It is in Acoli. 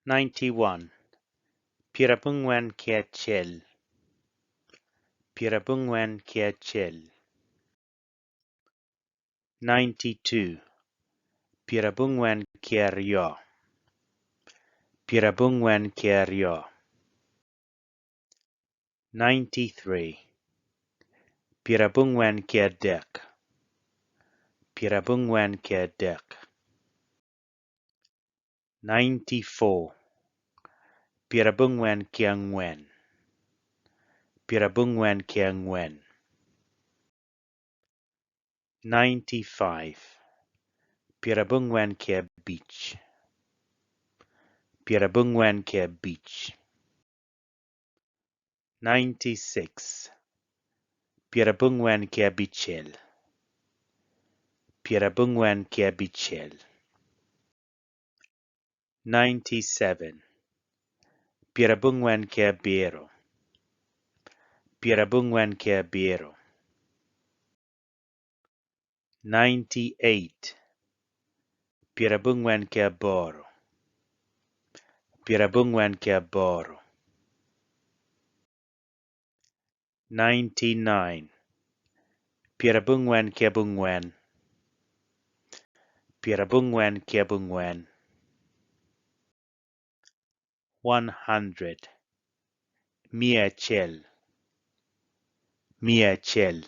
91. Pyerabongwen ki acel, Pyerabongwen ki acel. 92. Pyerabongwen ki aryo, Pyerabongwen ki aryo. 93. Pyerabongwen ki adek, Pyerabongwen ki adek. 94. Pyerabongwen ki angwen, Pyerabongwen ki angwen. 95. Pyerabongwen ki abic, Pyerabongwen ki abic. 96. Pyerabongwen ki abicel, Pyerabongwen ki abicel. 97. Pyerabongwen ki abiro, Pyerabongwen ki abiro. 98. Pyerabongwen ki aboro, Pyerabongwen ki aboro. 99. Pyerabongwen ki abongwen, Pyerabongwen ki abongwen. 100. Miya acel, Miya acel.